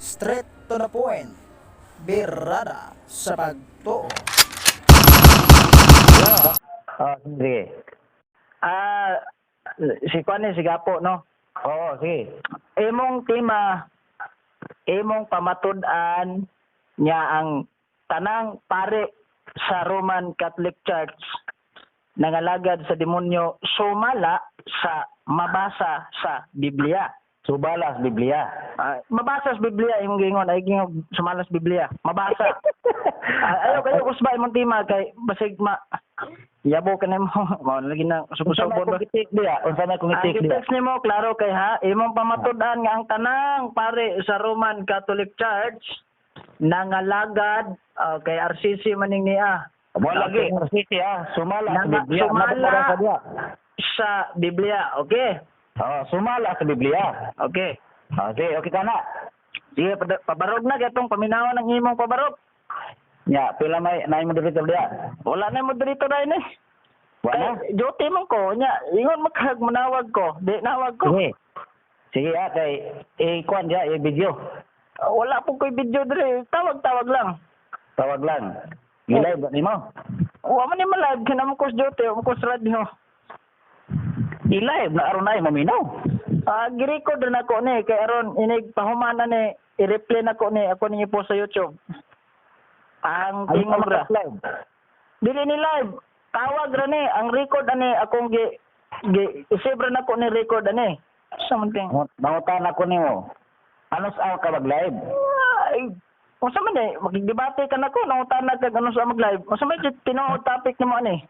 Straight to the point. Birada sa pagtuo. Ah, sige. Ah, si Kwan ni si Gapo, no? Oo, sige. Imong tema, imong pamatud-an niya ang tanang pare sa Roman Catholic Church nangalagad sa demonyo sumala sa mabasa sa Biblia. Subala sa Biblia. Ah, mabasa sa Biblia imong gingon ay gingon sumala sa Biblia. Mabasa. Ah, ayaw kayo usba imong tema kay basig ma yabo ka nimo. Mao na lagi na Unsa may subo-subo ba. kong itik diya? Unsa may kong Ang itik diya? text nimo klaro kay ha, imong pamatud-an nga ang tanang pare sa Roman Catholic Church nangalagad kay RCC maning niya Mo lagi, sige ah, sumala sa Biblia. Sumala. Nabasa sa diya. Sa Biblia. Okay? Oo, sumala sa Biblia. Okay. Ah, sige, okay ka na. Sige, pabarog na kay tong paminawan ang imong pabarog. Nya, pila may naay moderator diya? Wala na moderator dai ni. Wala. Kay duty man ko nya, ingon makag manawag ko, di nawag ko. Sige. Sige ah, kay i-kuan diya, i-video. Wala po koy video dre, tawag-tawag lang. Tawag lang. Gi-live ba nimo? Wa man ni ma-live kay namo ko sa duty, wa man ko sa radyo. I-live na aron ay maminaw. Ah, gi-record na nako ni kay aron inig pahuman na ni i-replay nako ni ako ni i-post sa YouTube. Ang tingog ra. Live. Dili ni live. Tawag ra ni ang record ani akong gi gi i-save ra nako ni record ani. Sa man ting. Mangutan ako nimo. Ano sa ka mag-live? Ay, unsa man ni makigdebate ka nako nangutan na kag ano sa mag-live. Unsa man tinuod topic nimo ani?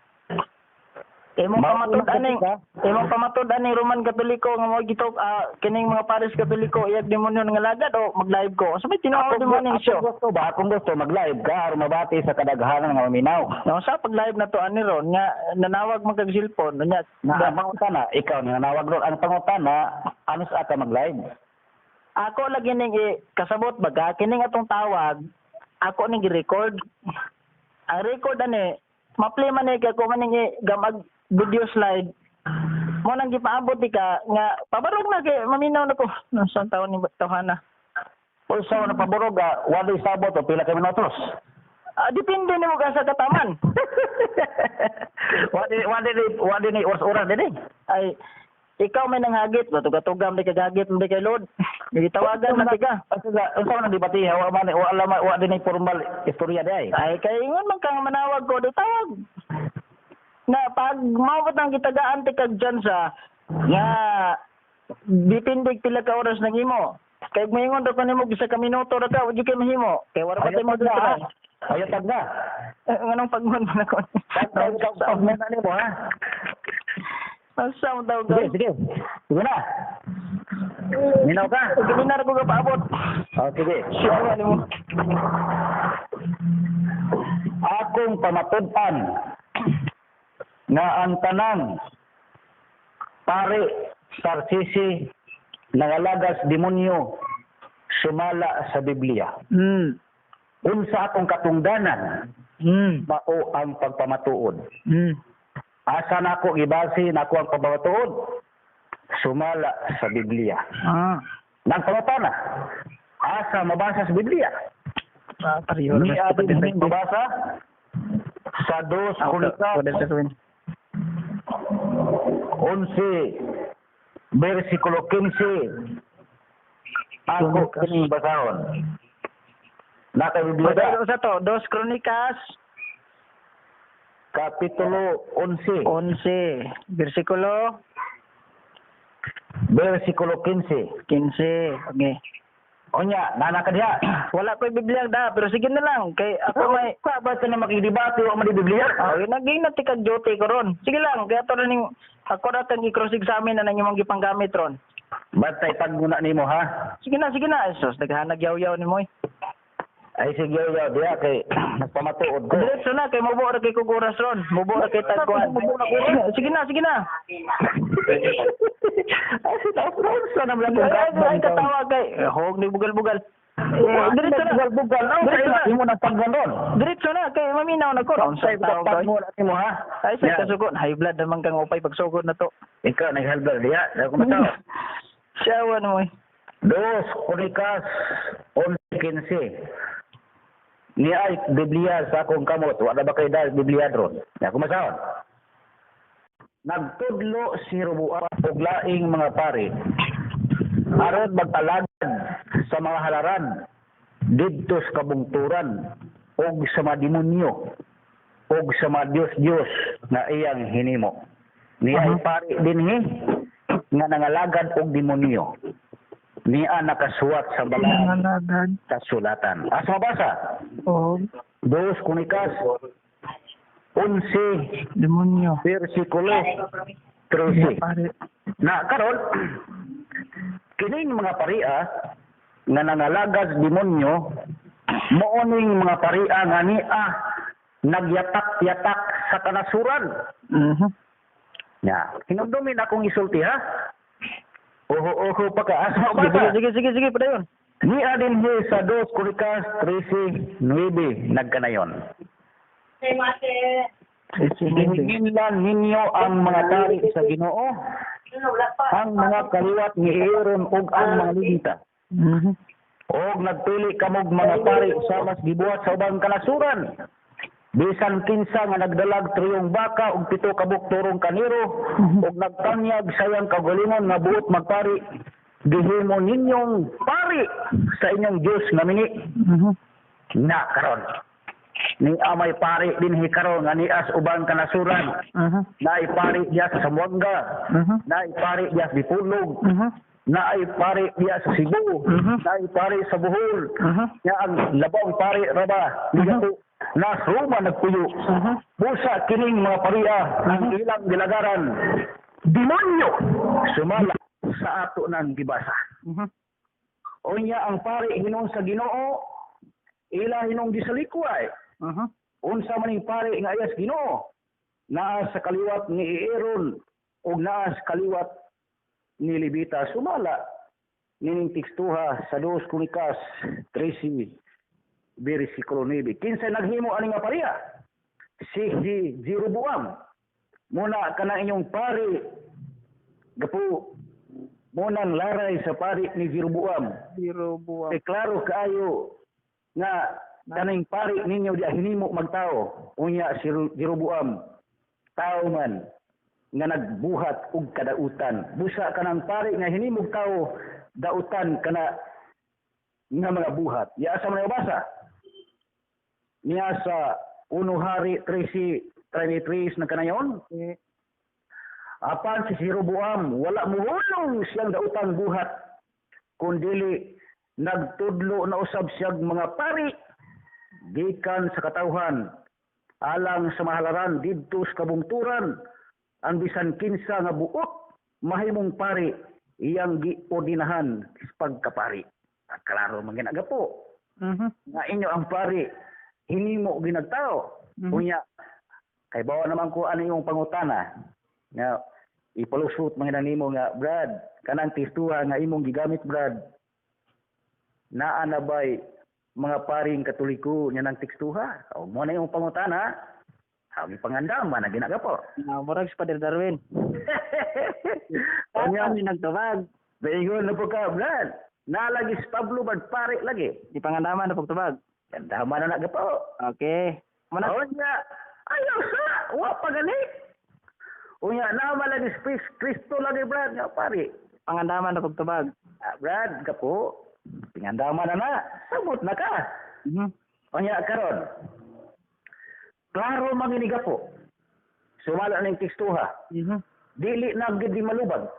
Imong Mauna pamatud ka ani, ka? Imong pamatud ani Roman Katoliko nga mo gitok kining mga Paris Katoliko iyag demonyo nga lagad o mag-live ko. Unsa may tinuod nimo aning show? Akong gusto ba? Akong gusto mag-live ka aron mabati sa kadaghanan nga maminaw. No, sa pag-live na to ani ron nga nanawag man kag cellphone nya Na ang pangutana, ikaw ni nanawag ron. Ang pangutana, ano sa ka mag-live? Ako lagi ning kasabot baga kining atong tawag ako ning gi-record. Ang record ani ma-play man ni kay ako man ning gamag video slide mo nang gipaabot di ka nga pabarog na kay maminaw na ko sa taon ni tawhana. Unsa na paborog ah, walay sabot o pila ka minutos. Ah, depende nimo ka sa kataman. Wadi ni oras-oras dinhi. Ay, ikaw may nanghagit batugatugam di kagagit di kay Lord gitawagan na tika. Unsa man ang debate wa man wa wa, wa dinhi formal istorya di ay. Ay, kay ingon man kang manawag ko, di tawag. Na pag maabot ang gitagaan ti kag dyan sa nga dipindig pila ka oras nang imo. Kay moingon ra ko nimo bisa ka minuto ra ka, wa jud kay mahimo. Kay wala pa Ayaw tay mo tag na, dito. ha? Ayaw tag na. Eh, nganong pagman man ako? Pag na nimo ha. Asa mo tawag Sige, sige. Sige na. Minaw ka. Giminar ko ka paabot. Oh, sige. Siya nimo. Akong pamatud-an nga ang tanang pare sa RCC nangalagas demonyo sumala sa Biblia. Unsa akong katungdanan mao ang pagpamatuod. Asa nako gibase nako ang pagpamatuod? Sumala sa Biblia. Nang pangutana, asa mabasa sa Biblia? Ah, pareho Ni atin ning mabasa sa 2 Kronika 11 versikulo 15 ako Kronikas. kining basahon. Naka Biblia Pwede sa to, Dos Kronikas kapitulo 11 11, versikulo versikulo 15. 15. Okay. Unya, nana ka diha. Wala ko'y Biblia da, pero sige na lang kay ako may ka ba ka na makigdebate wa man di Biblia? Oh, naging na tikag duty ko ron. Sige lang, kaya to rin ako ra kang i-cross examine na nang imong gipanggamit ron. Bantay pagguna nimo ha. Sige na, sige na. Sus, naghanag yaw-yaw ni moy. Ay sige yaw diha kay nagpamatuod ko. Diretso na kay mubo ra kay kuguras ron. Mubo ra kay tagkuan. Sige na, sige na. Ay sa naman Ay, ay, ay, katawa kay eh, hog ni bugal-bugal. Eh, diretso na. Bugal-bugal. No, Diretso na. imo nang pagganon. Diretso na kay maminaw na ko ron sa Sa tao kay. pagguna nimo ha. Ay, sa Yan. kasugon, high blood naman kang upay pagsugod na to. Ikaw nag-high blood diha. Ako mataw. Siyawan mo. Dos Kronikas 11:15. Ni ay Biblia sa akong kamot, wala ba kay dal Biblia dron? Ya kumasahon. Nagtudlo si Roboam og laing mga pari aron magtalagad sa mga halaran didto sa kabungturan og sa mga demonyo og sa mga Diyos-Diyos na iyang hinimo. Niya ay pari dinhi nga nangalagad og demonyo. Niya nakasuwat sa balaan Nangalagad kasulatan. Asa mabasa? og 2 Kronikas 11 demonyo. versikulo 13. Pare. Na karon kining mga paria nga nangalagad sa demonyo mao ning mga paria nga nia nagyatak-yatak sa kanasuran. Ya, hinumdumin akong isulti ha. Oho-oho pa ka. Asa Sige, mabasa? sige, sige, sige, padayon. Niya din hi sa 2 Kronikas 13:9 nagkanayon. Gihinginlan ninyo ang mga pari sa Ginoo, ang mga kaliwat ni Aaron ug ang mga Levita. Og nagpili kamog mga pari sa mas gibuhat sa ubang kanasuran. Bisan kinsa nga nagdalag triyong baka ug 7 ka turong kaniro ug nagtanyag sayang kaugalingon nga buot magpari, gihimo ninyong pari sa inyong Dios nga mingi. Na karon. Ni amay pari dinhi karon nga nias ubang kanasuran. Naay pari diya sa Zamboanga. Naay pari diya sa Dipolog. Naay pari diya sa Cebu. Naay pari sa Bohol. Nya ang labong pari raba niya na Roma nagpuyo. Busa kining mga paria ang ilang gilagaran demonyo sumala sa ato nang gibasa. Unya ang pari hinon sa Ginoo ila hinong gisalikway. Unsa man ning pari nga ayas Ginoo naa sa kaliwat ni Aaron ug naa sa kaliwat ni Levita sumala nining tekstuha sa 2 Kronikas 13 versikulo 9. Kinsay naghimo ani nga pareha? Si Jeroboam. Muna kana inyong pari gapu munang laray sa pari ni Jeroboam. Jeroboam. Eh, klaro kaayo nga kaning pari ninyo di hinimo magtao. Unya si Jeroboam tao man nga nagbuhat og kadautan. Busa kanang pari nga hinimog tao dautan kana nga mga buhat. Ya sa mga basa. Niya sa 1 Hari 13:33 na kanayon. Apan si Jeroboam wala muhulong siyang dautang buhat kundili nagtudlo na usab siyag mga pari gikan sa katawhan alang sa mahalaran didto sa kabungturan ang bisan kinsa nga buot mahimong pari iyang giordinahan pagkapari. Klaro man ginagapo. Nga inyo ang pari hinimo ginagtao. Unya kay bawa naman ko ano yung pangutana nga ipalusot mga nimo nga Brad kanang tistuha nga imong gigamit Brad naa na bay mga paring Katoliko nya nang tekstuha o mo na yung pangutana ha gipangandam man na ginagapo. Murag si Father Darwin. Unya Ni nagtubag. Baingon na po ka Brad nalagi si Pablo bad pare lagi Gipangandaman na pagtubag. Gandaman na nagapo. Okay. Muna Unya ayaw sa wa pa gani. Unya nama lagi si Kristo lagi Brad nga pare. Pangandaman na pagtubag. Ah, Brad, kapo, pingandaman na na, sabot na ka. Unya karon. Klaro manginiga po. Sumala ning tekstuha. Dili na gid di malubag.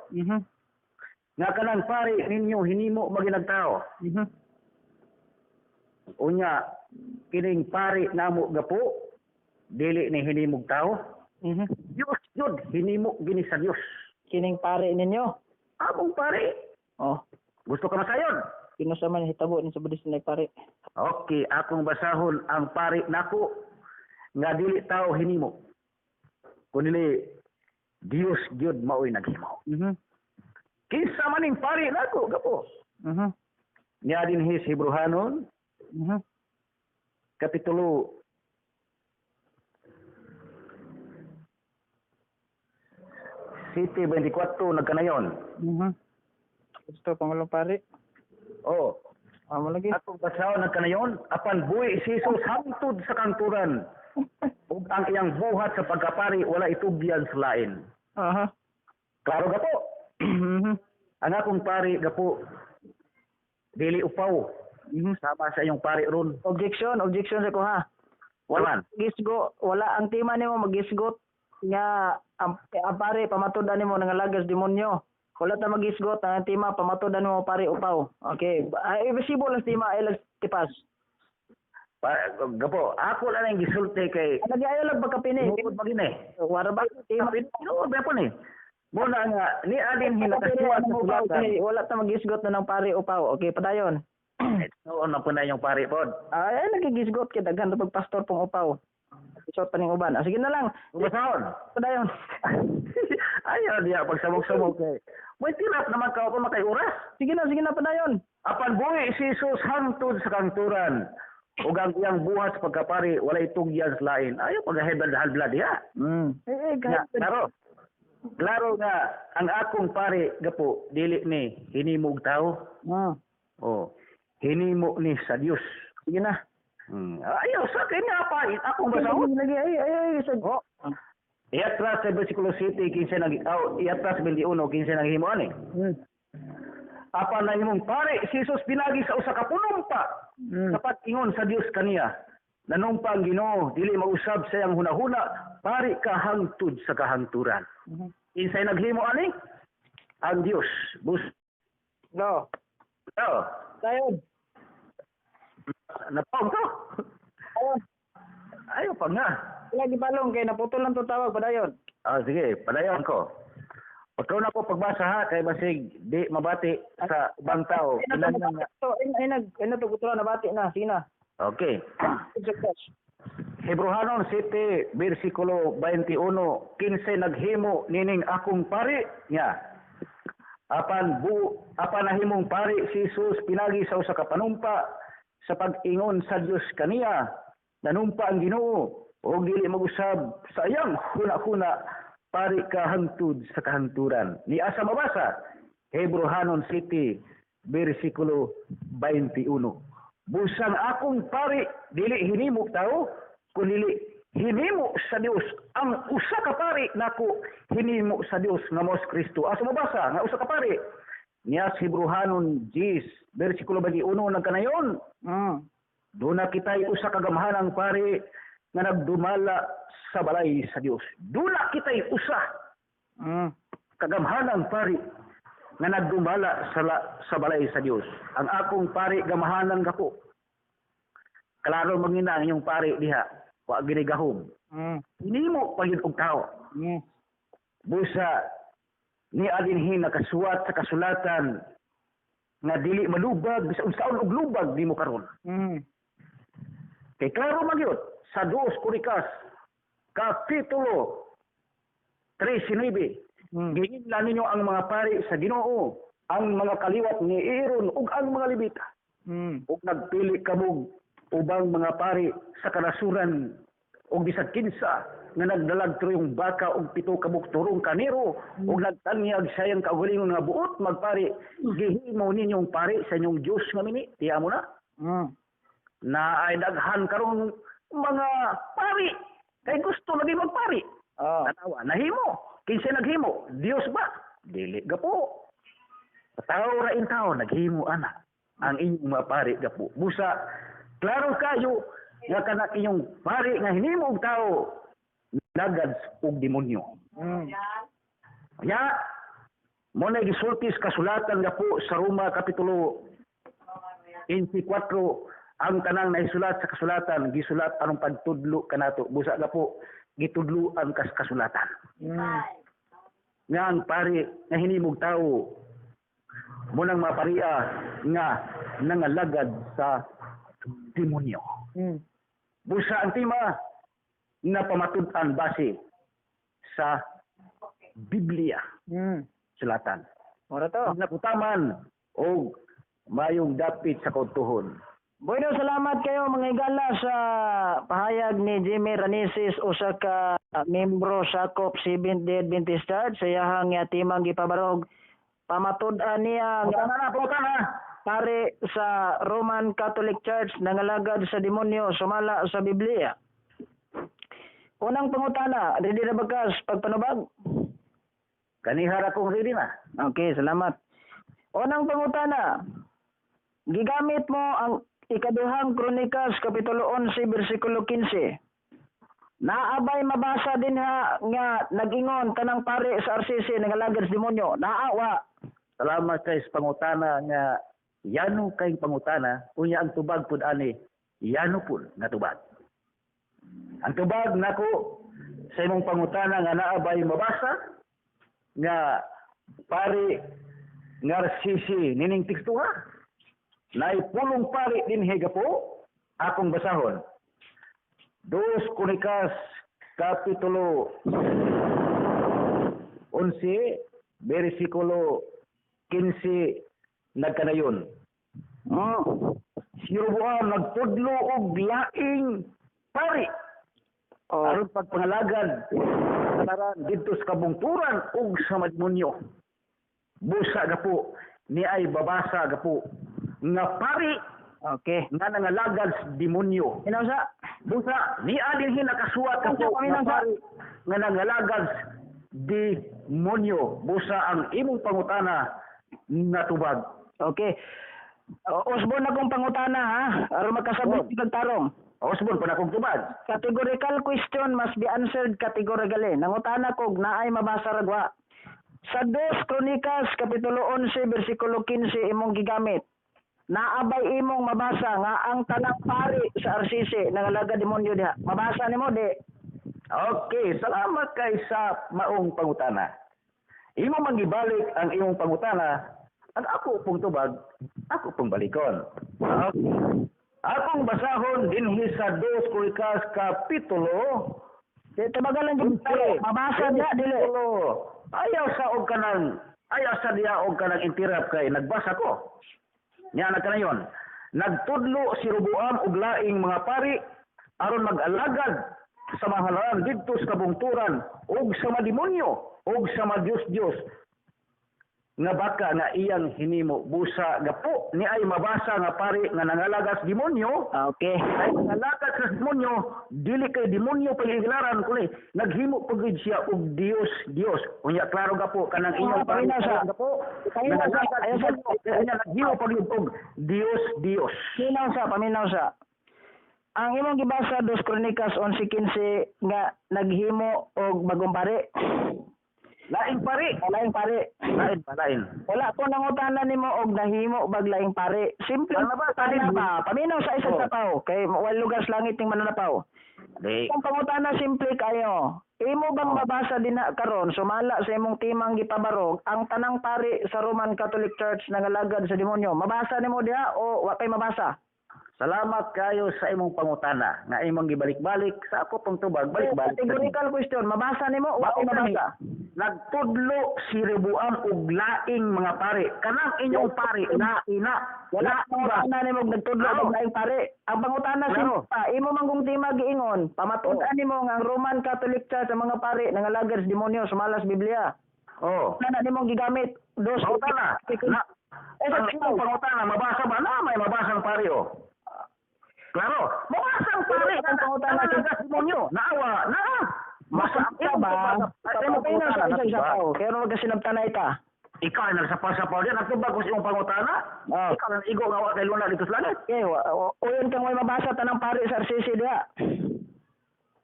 Nga kanang pare ninyo hinimo maginagtao. Unya kining pare namo gapo dili ni hinimog tao. Dios yun hinimo gini sa Dios. Kining pare ninyo. Among pare. Oh, Gusto ka masayon? kinusa man hitabo ni sa Buddhist na pare. Okay, akong basahon ang pare nako nga dili tao hinimo. Kundi Dios gyud maoy naghimo. Kinsa man ning pare nako gapo. Niya din his Hebrehanon kapitulo 7:24 nagkanayon. Gusto pangulong pare. Oh. Ah, mo lagi. Atong basahon ang kanayon, apan buhi si Jesus hangtod sa kangturan. Ug ang iyang buhat sa pagkapari wala itugyan sa lain. Klaro gapo. Ang akong pari gapo dili upaw. Sama sa iyong pari ron. Objection, objection sa ko ha. Wala. Gisgo, wala ang tema nimo magisgot nga ang pare pamatud-an nimo nangalagas demonyo. Wala ta magisgot ang tema pamatud-an nimo pare upaw. Okay, ay visible ang tema ay lag tipas. Pa, gapo, ako lang ang gisulti kay Lagi ayo lang pagkapini. tinuod ba gini? Wala ba tema? Tinuod ba po ni? Mo na nga ni alin hinakasuwat sa sulatan. Okay, wala ta magisgot na ng pare upaw. Okay, padayon. Noon na po na yung pari pod. Ay, nagigisgot kay daghan na pagpastor pong upaw. Isot pa ning uban. Ah, sige na lang. Basahon. Padayon. Ayaw diya pagsamok-samok kay. May tirap naman ka ako makay oras. Sige na padayon. Apan buhi si Jesus hangtod sa kangturan. Ug ang iyang buhat sa pagkapari walay tugyan sa lain. Ayaw pagahibad halbla diha. Eh, eh, Nga, kahit klaro. Klaro nga ang akong pari gapo dili ni hinimog tao. Oh, hinimo ni sa Dios. Sige na. Ayaw sa kanya pa akong basahon. Lagi ay ay ay sa Oh. Iatras sa versikulo 7, 15 nag oh, iatras 21, 15 nang himuan eh. Apan na himong pare si Jesus pinagi sa usa ka punumpa sa pag-ingon sa Dios kaniya. Nanumpa ang Ginoo, dili mausab sa iyang hunahuna, pari ka hangtod sa kahangturan. Kinsay naghimo ani? Ang Dios. Bus. No. Oh, Dayon. napaw ko. Dayon. Ayaw pa nga. Lagi balong kay naputol lang to tawag padayon. Ah, sige, padayon ko. Pagkaw na ko pagbasa ha, kay basig di mabati sa ubang tao. Ay, Ilan na nga. to ay ay nag ay natugutulan nabati na sige na. Okay. Success. Hebrohanon 7, versikulo 21, 15 naghimo nining akong pari niya. Apan nahimong pari si Jesus pinagi sa usa ka panumpa sa pag-ingon sa Dios kaniya. Nanumpa ang Ginoo ug dili mag-usab sa iyang huna-huna, pari ka hangtod sa kahangturan. Ni asa mabasa? Hebrohanon 7, versikulo 21. Busang akong pari dili hinimo tao kun dili hinimo sa Dios. Ang usa ka pari nako hinimo sa Dios nga mao si Kristo. Asa mabasa nga usa ka pari? Niya sa Hebrohanon 10 versikulo 21 nagkanayon. Duna kita'y usa ka gamhanang pari nga nagdumala sa balay sa Dios. Duna kita'y usa kagamhanang pari nga nagdumala sa balay sa Dios. Ang akong pari gamhanan gako. Klaro mangina ang inyong pari diha, wa ginigahom. Hinimo pa yun og tao. Busa ni alinhin nakasuwat sa kasulatan nga dili malubag bisan unsaon og lubag nimo karon. Kay klaro man gyud sa 2 Kronikas kapitulo 13:9. Giingnan ninyo ang mga pari sa Ginoo, ang mga kaliwat ni Aaron ug ang mga Levita. Ug nagpili kamog ubang mga pari sa kanasuran ug bisag kinsa nga nagdalag turong baka ug 7 ka turong kanero ug nagtanyag sa iyang kaugalingon nga buot magpari, gihimo ninyong pari sa inyong Dios nga mini. Tiya mo na. Na ay daghan karon mga pari kay gusto lagi magpari. Tanawa, nahimo. Kinsa naghimo? Dios ba? Dili gapo. Tao ra in tao naghimo ana ang inyong mga pari gapo. Busa klaro kayo nga kanak inyong pari nga hinimo og tao nagad og demonyo. Ya mo na gisulti sa kasulatan gapo sa Roma kapitulo 24 ang kanang naisulat sa kasulatan gisulat anong pagtudlo kanato. Busa gapo gitudloan kas kasulatan. Nga ang pari nga hinimog tao munang maparia nga nangalagad sa demonyo. Busa ang tema na pamatud-an base sa Biblia sulatan. Mora to. Naputaman og mayong dapit sa kautuhon. Bueno, salamat kayo mga higala sa pahayag ni Jimmy Ranisis, usa ka membro sa COP Seventh Day Adventist Church sa iyahang timang gipabarog. Pamatud-an niya nga Pangutana na, pangutana. pare sa Roman Catholic Church nangalagad sa demonyo sumala sa Biblia. Unang pangutana, ready na ba ka sa pagpanubag? Kaniha ra kong ready na. Okay, salamat. Unang pangutana, gigamit mo ang Ikaduhang Kronikas, Kapitulo 11, versikulo 15. Naabay mabasa din ha nga nag-ingon tanang pare sa RCC nangalagad sa demonyo. Naawa. Salamat kay sa pangutana nga yano kay pangutana, unya ang tubag pud ani yano pud nga tubag. Ang tubag nako sa imong pangutana nga naa bay mabasa nga pari nga RCC nining teksto ha. Naay pulong pari dinhi gapo akong basahon. Dos Kronikas Kapitulo 11 versikulo 15 nagkanayon. Si Jeroboam nagtudlo og laing pari aron pagpangalagad kalaran didto sa kabungturan ug sa demonyo. Busa gapo ni ay babasa gapo nga pari nga nangalagad sa demonyo. Inausa. Busa ni dinhi nakasuwat Unsa gapo pa nga minang sa- pari nga nangalagad sa demonyo. Busa ang imong pangutana natubag. Okay. Osbon akong pangutana ha, aron makasabot Oh. kag tarong. Osbon pa na akong tubag. Categorical question must be answered categorically. Nangutana kog naay mabasa ragwa. Sa Dos Kronikas Kapitulo 11 versikulo 15 imong gigamit. Naabay imong mabasa nga ang tanang pari sa RCC nangalaga demonyo diha. Mabasa nimo di? Okay, salamat kay sa maong pangutana. Imo mangibalik ang imong pangutana, ang ako pong tubag, ako pong balikon. Okay. Akong basahon dinhi sa Dos Kronikas Kapitulo Di tubagan lang jud tayo. Mabasa diha dili. versikulo. Ayaw sa og kanang ayaw sa diya og kanang interrupt kay nagbasa ko. Nya na kanayon. Nagtudlo si Roboam og laing mga pari aron mag-alagad sa mga halaran didto sa kabungturan ug sa mga demonyo ug sa mga Diyos-Diyos nga baka nga iyang hinimo. Busa gapo ni ay mabasa nga pari nga nangalagas demonyo. Ay nangalagas sa demonyo, dili kay demonyo pag-iglaran kundi naghimo pag gid siya og Dios Dios. Unya klaro gapo kanang inyong pari Paminaw sa- gapo Paminaw sa- nangalagas ayaw sa- demonyo, unya naghimo pag gid og Dios Dios. Paminaw sa, paminaw sa. Ang imong gibasa Dos Kronikas 11:15 nga naghimo og bagong pari. Laing pari. Laing pari. Lain pa lain. Wala ko nangutana nimo og nahimo bag laing pari. Simple Ang nabasa pangutana din- ba? Paminaw sa isa Oh. sa pao kay wal lugar sa langit ning mananapaw. Di. Ang pangutana simple kayo. Imo bang mabasa din na karon sumala sa imong timang gipabarog ang tanang pari sa Roman Catholic Church nangalagad sa demonyo? Mabasa nimo diha o wa kay mabasa? Salamat kayo sa imong pangutana nga imong gibalik-balik sa ako pong tubag balik-balik. Categorical question, mabasa nimo o wa kay Mao gani, mabasa? nagtudlo si Rebuam og laing mga pare. Kanang inyong pare laina. Wala Lain ba? pangutana nimo og nagtudlo Klaro. og laing pare. Ang pangutana Klaro. simple pa, imo man kung tima giingon, pamatud-an nimo nga ang Roman Catholic Church ang mga pare nangalagad sa demonyo sumala sa Biblia. Oh. Wala na nimong gigamit dos Pangutana. Na, Eh, ang imong pangutana mabasa ba na may mabasang pare oh. Klaro, mabasang pare. Ang pangutana Nangalagas sa demonyo. Naawa, naa. Masa ang Mabasa imong ba? pangutana. Ang imong Paminaw sa pangutana isa isa natubag. pao. Kaya nung magkasinabtan na ita. Ikaw ay nagsapasapaw din. Natubag ko sa imong pangutana. Oh. Ikaw ang igo nga wa kay luna dito sa langit. Okay, uyon kang may mabasa tanang pare sa RCC diha.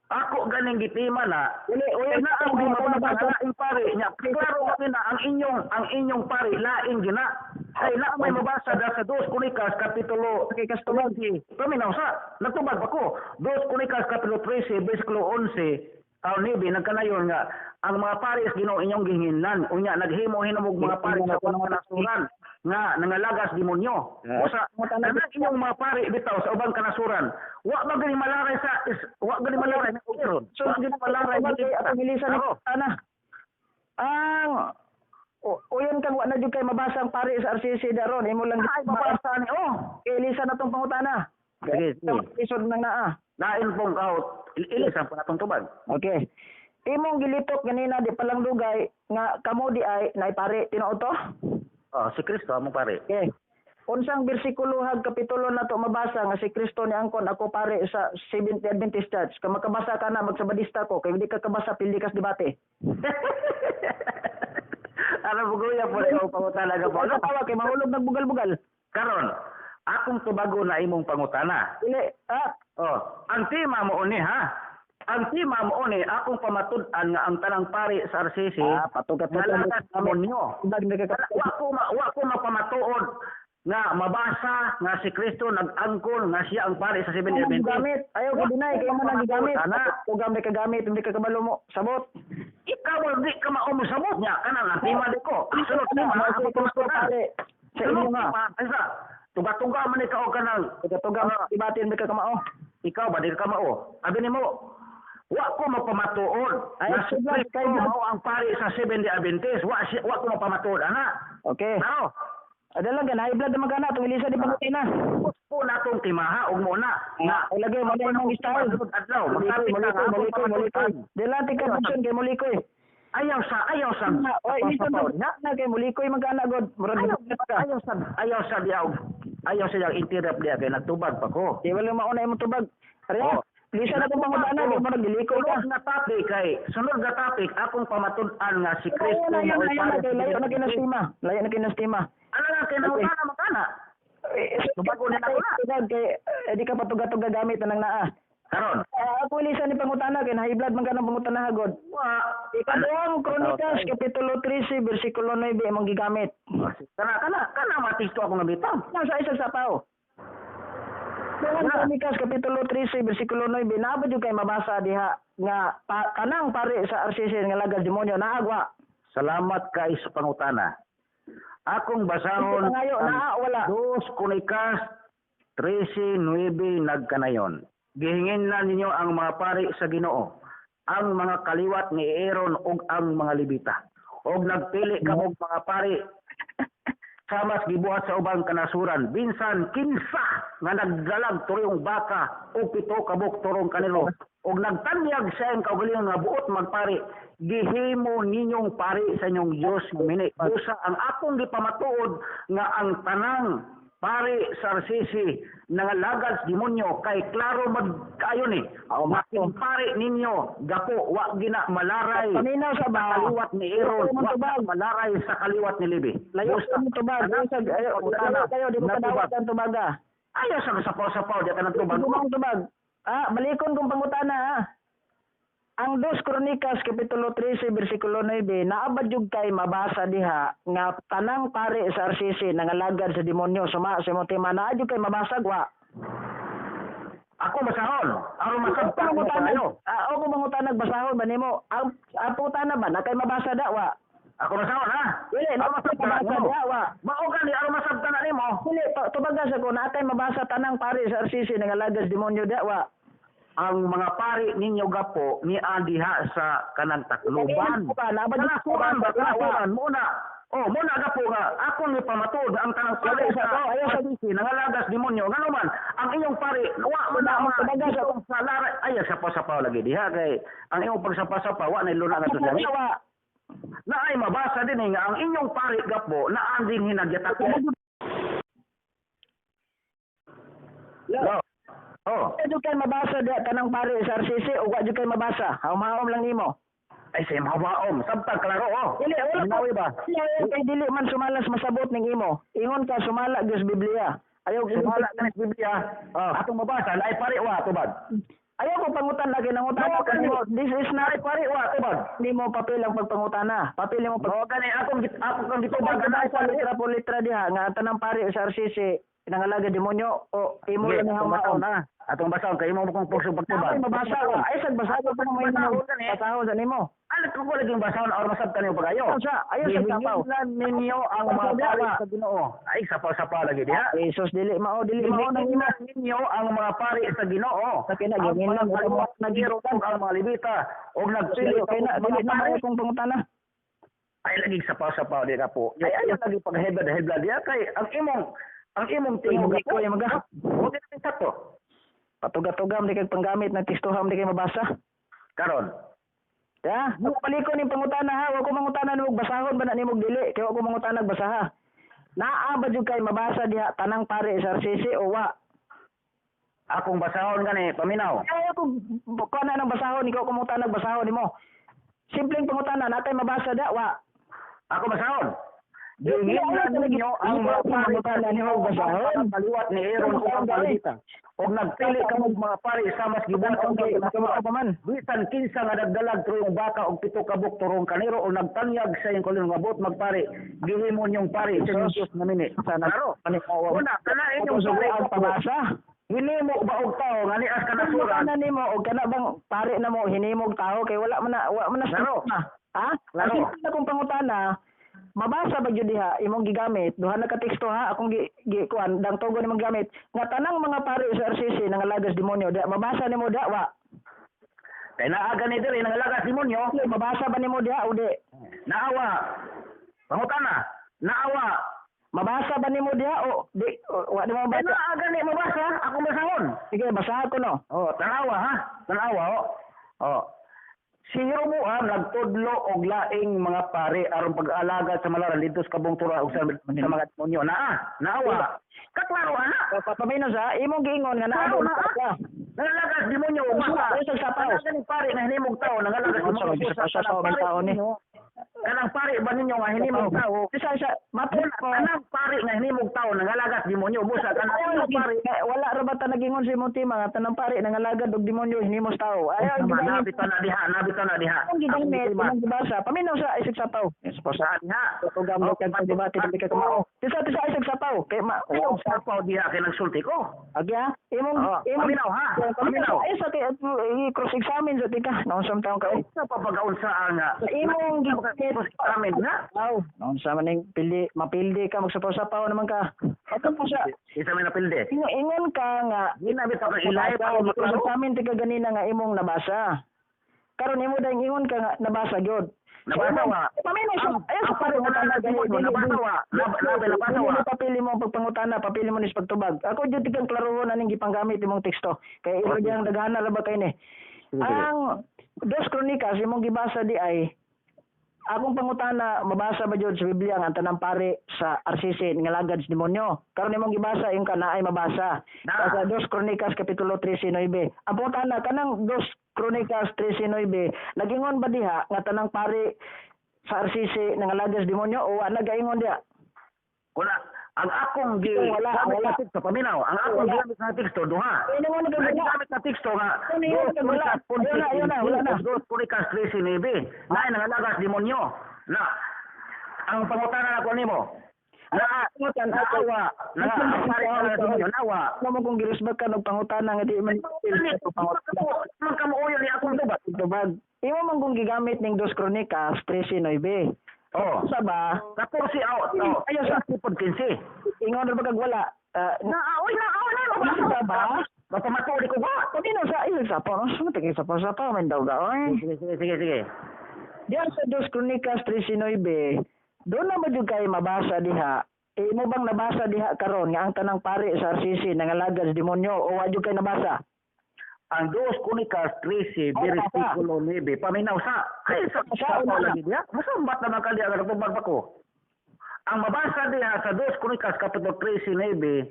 Ako ganing gitima na Uli, Kaya uyon na ang kang di may mabasa mabasa. laing pare nya. Klaro kami na ang inyong pare laing gina. Kay na may mabasa da sa Dos Kronikas Kapitulo Okay, kastubag. 20. Paminaw sa nagtubag pa ko. Dos Kronikas Kapitulo 13 versikulo 11 aw 9 nagkanayon nga ang mga pare sa Ginoo inyong gihinlan unya naghimo hinamog mga pare sa ubang kanasuran nga nangalagas demonyo. Usa kanang inyong mga pare bitaw sa ubang kanasuran, wa ba gani malaray sa is, wa gani malaray ng Aaron. So, Wa gani malaray kay atong ilisan ni Klaro. ana. Ang uyon kang wa na jud kay mabasa ang pare sa RCC daron imo lang Ay, mabasa ni oh. Ilisan na tong pangutana. Sige, sige. Isod nang naa. Lain pong out. Ilisan po natong tubag. Okay. Imong gilitok ganina di palang dugay nga kamo di ay naipare tinuod to? Oh, si Kristo among pare. Okay. Unsang bersikulo hag kapitulo na to mabasa nga si Kristo ni angkon ako pare sa Seventh Adventist Church? Kung makabasa ka na, magsabadista ko. Kay hindi ka kabasa, pildi kas debate. Ano bugoya po ikaw pangutana ka po? Ano tawa kay mahulog nagbugal-bugal. Karon, akong tubago na imong pangutana. Dili, ah, Oh, ang tema mo ni ha. Ang tema mo ni akong pamatud-an nga ang tanang pari sa RCC Ah, patugat nga lagas demonyo. Tubag na ka. Wa ko mapamatuod nga mabasa nga si Kristo nag-angkon nga siya ang pari sa Seventh Ano Adventist. gamit? Ayaw ko deny kay mo nang gigamit. Ana. Tugam ka gamit, hindi ka kabalo mo. Sabot. Ikaw di ka maumusabot niya kanang ang tema di ko. Ang sunod tema Ano, ako si Kristo pamatuod. pare sa Sunod inyo nga. tema, isa. Tuga-tuga man ikaw kanang Tuga-tuga ibatin ka kamao. Ikaw ba di ka mao? Abi nimo, wa ko mapamatuod Ay, na si sige, Kristo kay- mao ang pari sa Seventh Day Adventist. Wa ko mapamatuod ana. Okay. Taro, Ada lang gan high blood naman kana tong Elisa di pangutina. po natong timaha og mo na Na, ay lagi mo na imong style. Adlaw, Mulikoy, magkapit ka mulikoy, nga akong mulikoy, mulikoy. pamatuod. Dilati ka option kay mulikoy. Ayaw sa Na, oy, ito sapaw na na kay mulikoy magkana god. Murag Ayaw, ka. ayaw sa diyaw interrupt diya kay nagtubag pa ko. Di wala mauna imong tubag. Ariya, Oh. Lisa na kong pangutana kay murag gilikoy ka. Sunod na topic akong pamatud-an nga si Kristo Ayaw na, ayaw na, mao'y ayaw na, pari kay sa layo na Seventh Day kinastima. Layo na kinastima. Ano nga kay nangutana magkana? Eh, Tubago na ako na. Tubag kay di ka patuga-tuga gamit anang naa. Karon. Ako Elisa ni pangutana kay high blood man kanang pangutana god. Wa Ikaduhang Kronikas kapitulo 13 bersikulo 9 imong gigamit. Kana matisto ako nga bitang. Nasa isa sa pao. Ikaduhang Kronikas kapitulo 13 bersikulo 9 naa ba jud kay mabasa diha nga kanang pare sa RCC nga lagas demonyo naagwa. Salamat kay sa pangutana. Akong basahon Pangayo ang naa wala. Dos Kronikas 13:9 nagkanayon. Gihingin na ninyo ang mga pari sa Ginoo, ang mga kaliwat ni Aaron ug ang mga Levita. Og nagpili ka og mga pari samas gibuhat sa ubang kanasuran binsan kinsa nga nagdalag turong baka o 7 ka buok turong kanilo og nagtanyag sa iyang kaugalingon nga buot magpari, gihimo ninyong pari sa inyong Dios nga mini. Busa ang akong gipamatuod nga ang tanang pari sa RCC nangalagad sa demonyo kay klaro magkaayo ni makin pari ninyo gapo wa gina malaray Paminaw sa ba? kaliwat ni Aaron, Layo mo wa tubag. malaray sa kaliwat ni Levi. Layo Busa, mo tubag. tanang Ayo, pangutana, layo kayo di mo natubag. kadawat ang tubaga. Ayaw sa sapaw-sapaw di ka nagtubag. Tubag tubag. Ah, balikon kong pangutana ah. Ang Dos Kronikas kapitulo 13 bersikulo 9 naabad jud kay mabasa diha nga tanang pare sa RCC nangalagad sa demonyo suma sa imong tema naa jud kay mabasa wa. Ako masahon. Aron masabtan Ako mo mangutana, kayo. ah, ako mangutana basahon ba nimo? Ang pangutana ba na kay mabasa da wa? Ako masahon ha. Dili, na Aron kay masabtan mabasa nimo. da wa. Mao gani aron masabtan na nimo. Dili, tubaga sa ko naa kay mabasa tanang pare sa RCC nangalagad sa demonyo da wa. Ang mga pari ninyo gapo ni diha sa kanang Tacloban. Ba, naa ba jud Kanasuran ba mabasa da wa? kanasuran mo na. Oh, mo na gapo nga ako ni pamatuod ang tanang pari Ayaw sa ayaw sa- RCC nangalagas demonyo. Ngano man ang iyong pari wa man na Wala, ma tubaga sa- sa lara ay sapa-sapa lagi diha kay ang iyong pagsapa-sapa wa na iluna nga sa Wa. Na ay mabasa din eh, nga ang inyong pari gapo na ang din hinagyatak. No. Oh, Wa jud kay mabasa da tanang pare sa RCC o wa jud kay mabasa. Haom-haom lang nimo. Ay sa mabaom, sabtag klaro oh. Dili, wala Ginawi ba? Dili, kay dili man sumalas masabot ning imo. Ingon ka sumala gyud sa Biblia. Ayaw Sumala ka sa Biblia. Oh. Atong mabasa ay pari wa tubag. Ayaw ko pangutan lagi nangutana No, ka nimo. This is not Ay pari wa tubag. nimo papel ang pagpangutana. Papel mo pag No gani akong kang gitubag Tubag na sa litra po litra diha nga ang tanang pare sa RCC nangalaga demonyo o imo Sige, lang ni atong basahon hamaon. na. Atong basahon kay imo mo kong pugso pagtubag. Ay mabasa wa. Ay sag basa pa mo imo. Basahon gani. Basahon sa nimo. Alam ko lagi yung basahon aron masabtan nimo pagayo. Ayaw sa sapaw. Gihingilan ninyo ang mga Sapaw, pari wa. sa Ginoo. Ay sapaw-sapaw lagi diha. Jesus dili mao nang imo. Gihingilan ninyo ang mga pari sa Ginoo. Sa kina, Ang gihingilan mga mo kaliwat sa ni Aaron ug ang mga Levita ug nagpili Dili kay na ka og dili mga na pari. mao kong pangutana. Ay lagi sapaw-sapaw di ka po. Ay ayaw lagi pag-hebad-hebad diha kay ang imong tingog Tingog ko ay maga. Huwag na sakto. Patuga-tugam di kay panggamit ng tekstuham di kay mabasa. Karon. Ya, ako palikon ning pangutana ha, wa ko mangutana nimo basahon ba na nimo dili, kay wa ko mangutana basaha. Naa ba jud kay mabasa diha tanang pare sa RCC o wa? Akong basahon gani, paminaw. Ay ako kuan na nang basahon ikaw kumutanag basahon nimo. Simpleng pangutana naa kay mabasa diha wa? Ako basahon. Dili, Gihinlan ninyo ang mga pari sa Pangutana nimo Ginoo, basahon. ang kaliwat ni Aaron ug ang Levita. Og nagpili kamo og mga pari sa mas gibuhat sa Okay, mga pa man. Bisan kinsa nga nagdalag turong baka og pito ka buok turong kaniro o nagtanyag sa iyong kaugalingon nga buot magpari, gihimo niyong pari sa inyong Diyos nga mini. Sana Klaro. ani Una, kana inyong pari ang pabasa. Hinimo ba og tao nga nias ka nasuran? Kana nimo og kana bang pare na mo hinimog tao kay wala man na Klaro. Ha? Klaro. Ang simple na kong pangutana, mabasa ba gyud diha imong gigamit duha na ka teksto ha akong gi, gi kuan dang tugon imong gigamit nga tanang mga pare sa RCC nangalagas demonyo diha mabasa nimo diha wa? Kay naa gani diri nangalagas demonyo. Dili, mabasa ba nimo diha o di? Naawa. Pangutana, naawa. Mabasa ba nimo diha o di o, wa nimo Kay mabasa? naa gani mabasa, akong basahon. Sige, basahan ko no. Oh, tanawa ha. Tanawa oh. Oh. Si Jeroboam nagtudlo og laing mga pare aron pag-alagad sa malaran didto sa kabong tura og sa mga demonyo. Naa, naawa. Kaklaro ana. O, papamino sa imong giingon nga naa Klaro na ah. Nangalagas demonyo ug basa. Ay, sa sapaw. Kanang ganing pare na hinimog tao nangalagas demonyo. Sa sapaw man tao ni. Kanang pare ba ninyo nga hinimog tao? Isa isa matun ko. Kanang pare nga hinimog tao nangalagas demonyo busa kanang Wala, pare wala ra ba ta nagingon sa imong tima nga tanang pare nangalagad og demonyo hinimos tao. Ay, ang gigamit, Nabito na diha, nabito na diha. ang gigamit, imong gibasa. Paminaw sa isig sapaw. Yes, po sa Sa diha. tugam mo kag debate dili ka kumao. Tisa tisa isig sapaw kay ma. Oh, sapaw diha kay nagsulti ko. Agya, imong Oh, imong paminaw, ha? Paminaw. Ay sa kay cross examine sa tika. Naunsam taon ka. Sa papagaunsa ang Sa imong gigamit cross examine na. Aw, naunsa man ning pili, mapildi ka magsapaw-sapaw naman ka. Ato po sa Isa may napildi. ingon ka nga Ginamit ako ilay pa Nabasa, maklaro. sa amin tika ganina nga imong nabasa. Karon imo dahil ingon ka nga nabasa gyud. Nabasa wa. Paminaw sa Ang- ayo sa ang pare pangutana nga gani. nabasa wa. Nabasa wa. Dili papili mo ang pagpangutana, papili mo ni sa pagtubag. Ako jud tikang klarohon aning gipanggamit imong teksto. Kay iro Okay. diyang daghana ra ba kay ni. Sige, sige. Ang Dos Kronikas imong gibasa di ay akong pangutana, mabasa ba jud sa Biblia nga ang tanang pare sa RCC ngalagad sa demonyo? Karon imong gibasa yung kana ay mabasa. Na. Sa Dos Kronikas kapitulo 13:9. Ang pangutana kanang Dos Kronikas 13:9, nagingon ba diha nga tanang pare sa RCC nangalagad sa demonyo o wa nagaingon diha? Kuna ang akong gi Wala, gamit wala. na teksto paminaw. Ang akong Wala. gigamit na teksto duha. Ay, nangon Ang wala. gigamit na teksto nga Ano yun? Dos Wala. Kronikas Ayun na, ayun na, wala na. Dos Kronikas 13:9. Naay nangalagas demonyo. Na ang pangutana nako nimo. Na Pangutan naawa, na ang pare nga demonyo nawa. Ano mo kung girisbag ka og pangutana nga di man pangutana. Man kamuoyo ni akong dubat. Tubag. Imo man kung gigamit ning Dos Kronikas 13:9. Oh. Sa ba? 14 out. Oh. Ayaw sa Tipod 15. ingon ra ba kag wala? Ah, Na oy na oy na Sa ba? Basta matuod ko ba? Pamino sa isig sa pa, no? Sa sa pa sa pa man daw ga. Oy. Sige sige sige sige. Diyan sa Dos Kronikas 13:9, doon na ba jud kay mabasa diha? Eh, imo bang nabasa diha karon nga ang tanang pare sa RCC nangalagad sa demonyo o wa jud kay nabasa? Ang Dos Kronikas 13 Oh, versikulo 9 paminaw sa kay sa Sa sa una. lagi diha. Masambat naman ka diha nga tubag pa ko. Ang mabasa diha sa Dos Kronikas kapitulo 13:9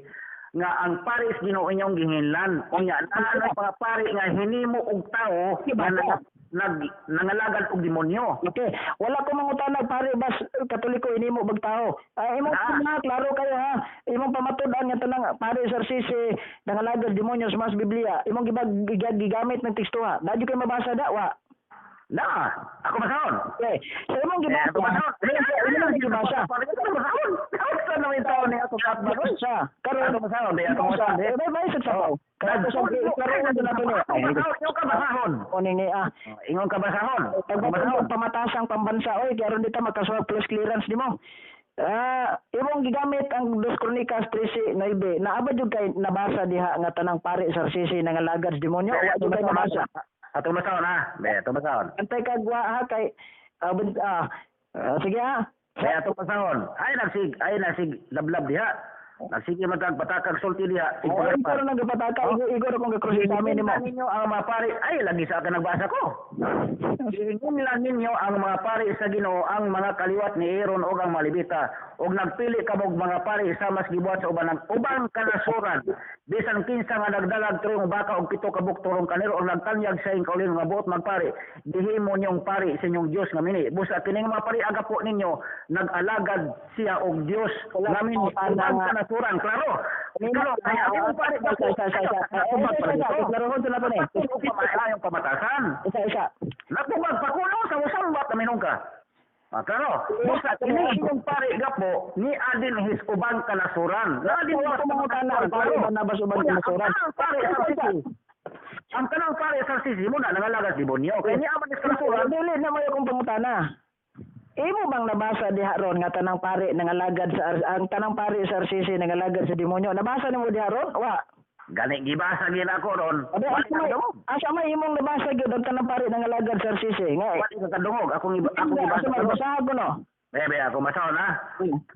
nga ang pares Ginoo inyong gihinlan unya naa mga pare nga hinimo og tawo nga nag nangalagad og demonyo. Okay, wala ko mangutana pare bas Katoliko inimo bag tao. Ah, imong Ah. klaro kayo ha. Imong pamatud-an nga tanang pare sa RCC nangalagad demonyo sa mas Biblia. Imong gibag gigamit ng teksto ha. Dadyo kay mabasa da wa. Na, ako basahon. Okay. So imong Eh, gibasa. ako basahon. Imong gibasa. Ako basahon. Ako na may tao ni ako katbag. Gibasa. Karon Ako basahon, di ako basahon. Eh, may sa sapaw. Karon sa karon na to ni. Ako basahon, ingon ka basahon. Kuning ni ah. Ingon ka basahon. Ako Pagbatong basahon. pamatasang pambansa oy kay aron dita makasuwag plus clearance nimo. Ah, imong gigamit ang Dos Kronikas 13:9. Naa ba jud kay nabasa diha nga tanang pare sa RCC nangalagad sa demonyo o wa jud kay nabasa? Ato basahon ha. Be, ato basahon. Antay kag wa ha kay sige ha. Be, ato basahon. Ay nagsig, ay nagsig lablab diha. Nagsige man tag patakag sulti diha. Ay, pero nang gapataka, igor akong ga-cross examine nimo. Giingon ninyo ang mga pari, ay lagi sa akin nagbasa ko. Giingon lang ninyo ang mga pari sa Ginoo, ang mga kaliwat ni Aaron ug ang malibita, ug nagpili kamog mga pari sa mas gibuhat sa uban ng ubang kanasuran. Bisan kinsa nga nagdalag turong baka og 7 ka buok turong kanero og nagtanyag sa iyang kaugalingon nga buot magpari, gihimo niyong pari sa inyong Dios nga mini. Busa kining mga pari aga po ninyo nag-alagad siya og Dios nga mini ubang kanasuran. Klaro. Klaro, kaya ang imong pari Isa, isa, isa, isa. Natubag pa Isa, isa, dito. klarohon sila pa ni. Natubag pa pamatasan. Isa, isa. Natubag pa kuno sa usambat na minong ka. Ah, klaro. Busa kini inyong pare gapo ni adin his ubang kanasuran. Na adin Wala ko mangutana, ang pare ba nabas ubang Unya, kanasuran? Ang tanang pare sa sisi. Ang tanang pare sa sisi mo na nangalagas demonyo. Kay niya man is kanasuran. Dili na mayo kong pangutana. Imo bang nabasa diha ron nga tanang pare nangalagad sa ang tanang pare sa RCC nangalagad sa demonyo? Nabasa nimo diha ron? Wa. Gani gibasa gid ako ron. Ade, Wala asa may, ka kadungog. asa may imong nabasa gyud ang tanang pare nangalagad sa RCC? Nga. Wala ka kadungog. Akong Asa gibasa. may basahan ko no? Bebe, ako masahon ha.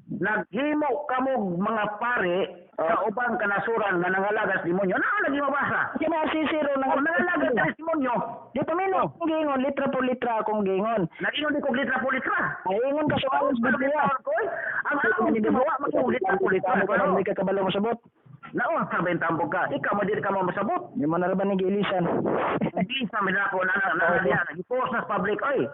Naghimo kamog mga pare sa ubang kanasuran nga nangalagas demonyo. Naa lagi mabasa. Kasi may RCC ron Kung nangalagas sa demonyo, Di pa mino akong giingon, litra po litra akong giingon. Nag-ingon di kog litra po litra. Ay ingon ka sa alos Biblia. Ang akong ginawa magkong litra po litra. Ano ka kabalo mosabot? Naon sa bentambog ka. Ikaw mo dili ka mo masabot. Di mo na ra ba ni giilisan? Hindi sa minako na na na na gipost sa public oy.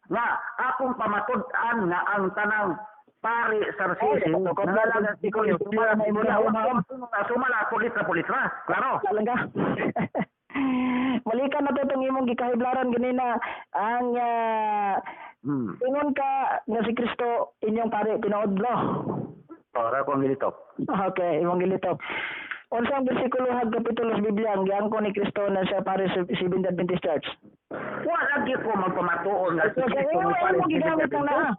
Nga akong pamatud-an nga ang tanang pare sa RCC Ay, tukot na. nangalagas demonyo. Sumala sumala po litra po litra. Klaro. Lang ka. Balikan na to itong imong gikahiblaran ganina ang ingon ka nga si Kristo inyong pare tinuod no. Ora ko ang gilitok. Okay, imong gilitop. Unsa ang bersikulo hag kapitulo sa Biblia ang giangkon ni Kristo na siya pare sa Seventh Adventist Church? Wala gyud ko magpamatuon nga si Okay, Kristo imo mo pare imo gigamit ang naa.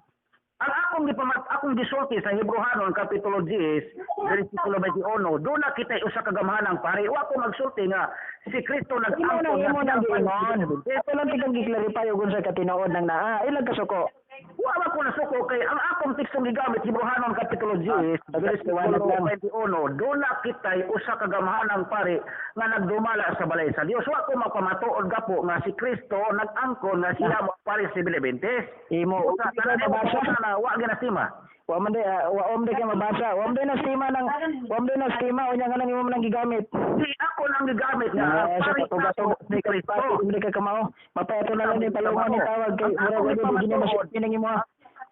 Ang akong gipamat akong gisulti sa Hebreohanon kapitulo 10 bersikulo 21, doon na kita usa ka gamhanang pare. Wa ko magsulti nga si Kristo Imo nag-angkon nang imo nga nang siya ang giingon. pare. Ato lang tikang giklarify og unsa ka tinuod nang naa. Ilang kasuko. Wa ba ko nasuko kay ang akong tekstong gigamit Hebreohanon kapitulo 10 bersikulo liwanag lang. 21, doon na kita usa ka gamhanang pare nga nagdumala sa balay sa Dios. Wa ko magpamatuod gapo nga si Kristo nag-angkon nga siya mo pare sa Benedictes. Imo Usa tanan mabasa. na wa ginastima. Wa man day wa om day kay mabasa. Wa man day nastima nang wa man day nastima unya nga nang imo man ang gigamit. Di ako nang gigamit nga Eh, sa pare patugatog ni Kristo. Hindi ka kamao. Mapay ato na lang ni palungan ni tawag kay murag wala di gini masipin ang imo.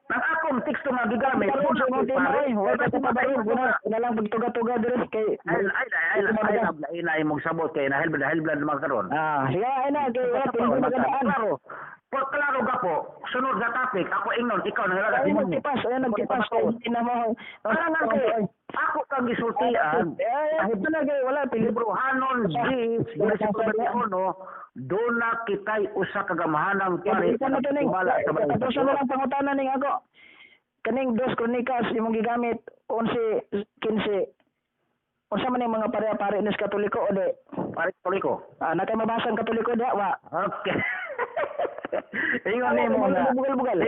Ang akong teksto nga gigamit Karon sa imong tema pare. eh. Wa ka sa pabaron guna na lang pagtuga-tuga dire kay Ay ay ay ay ay ay mong sabot kay nahil dahil blood naman karon. Ah, sige ay na kay wala pili magandaan. Klaro. Pag klaro ka po, sunod na topic, ako ingnon, ikaw nang Ay halaga. nagtipas, ay nagtipas kay hindi na mo. Karangan kay ako kang gisultian. Eh, ito na kay wala pili Hebreohanon 10, bersikulo 21, doon na kita'y usa ka gamhanang pare. Ito na to ning. Dumala sa balay sa Tapos na lang pangutana ning ako. Kaning dos Kronikas imong gigamit 11 15. Unsa man ning mga pare-pare nis Katoliko o di? Pare Katoliko. Ah, na kay mabasa ang Katoliko diha wa. Okay. Ingon nimo nga. Bugal-bugal.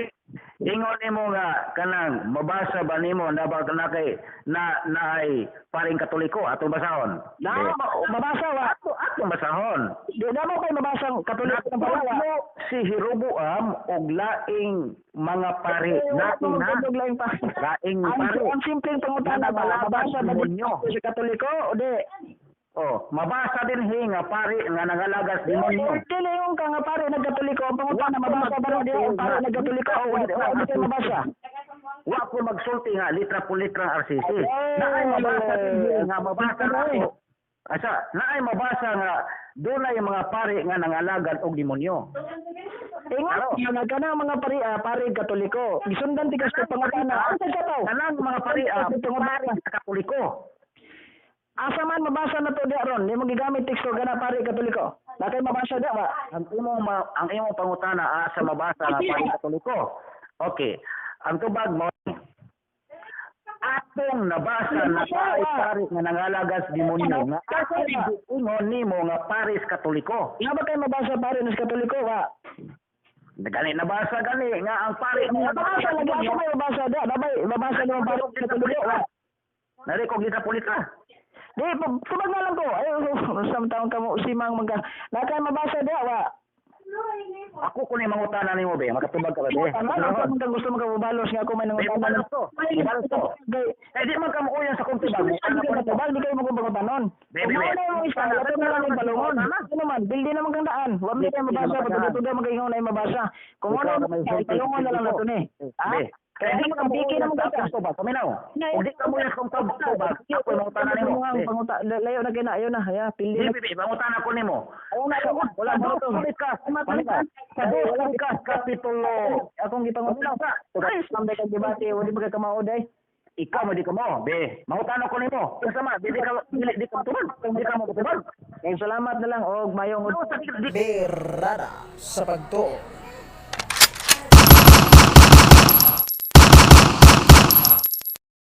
Ingon nimo nga kanang mabasa ba nimo na ba na kay na naay paring Katoliko atong basahon? Na mabasa wa. Ato atong basahon. Di na mo kay mabasa ang Katoliko ng pare wa. Nagtudlo si Jeroboam og laing mga pare, laing ha. Laing laing pa. Laing Ang, pare. ang simpleng pangutana ba mabasa ba Demonyo. di sa Katoliko o di? Oh, mabasa din hi nga pare nga nangalagas demonyo. Dili yung ka nga pare nagkatoliko ang pangutana mabasa ba na di ang pare nagkatoliko o wa? Wa di kay mabasa. Wa ko magsulti nga litra po litra ang RCC. Ay, Naay mabasa din hi nga mabasa ay. na ako. Asa, naay mabasa nga dunay mga pare nga nangalagad og demonyo. Ingon yun nga kana mga pare pare Katoliko. Gisundan ti kasto pangutana. Unsa ka to? Kanang mga pare pare sa Katoliko. Asa man mabasa na to di ron? Di mo gigamit teksto kana pare Katoliko. Na kay mabasa di ba? Ang imong ang imong pangutana asa mabasa nga pare Katoliko. Okay. Ang tubag mo atong nabasa na pare pare nga nangalagas demonyo nga atong giingon nimo nga pares Katoliko. Nga ba kay mabasa pare nis Katoliko wa? Gani nabasa gani nga ang pare Mabasa lagi asa may mabasa di? Nabay mabasa ni pare Katoliko wa? Nari ko gita pulit ka. Di, tubag na lang ko. Ay, sa taon ka mo, simang magka. Nakay mabasa diha, wa. Ako ko ni mangutana nimo be, makatubag ka ba be? Tama, ako man kang gusto magkabubalos nga ako may Be, nangutana. bubalos to. Bubalos to. Kay Eh di man ka muuyan sa kong tubag. Gusto Ano mo ko ka nimo? di kayo magpangutanon. Be, be, be. Kung na yung isa, ato na lang yung palungon. Ano man, bildi naman kang daan. Wa man kayo mabasa, pagtutuga magaingon na yung mabasa. Kung Ikaw ano na may may palungon na lang nato ni. Ha? Be, Kaya di di man man biki ka naman muuyan sa ka. akong tubag. Paminaw. Kung di ka muuyan sa akong tubag, ako mangutana nimo. Ang Be. panguta, layo na kina, ayo na, ya, pildi Di, na. be, be, mangutana ko nimo. Ayaw na, Wala wala dos Kronika. Paminaw. Sa Ay, dos wala. Kronika, kapitulo. Akong gipangutana. Ay, Islam day kag debate, wala ba ka kamao day? Ikaw mo di ka mo, be. Mangutana ko nimo. Unsa man, di di ka di, di ka tubag. Di ka mo tubag. Kay salamat na lang og mayong Ano sa di Berada sa pagtuo.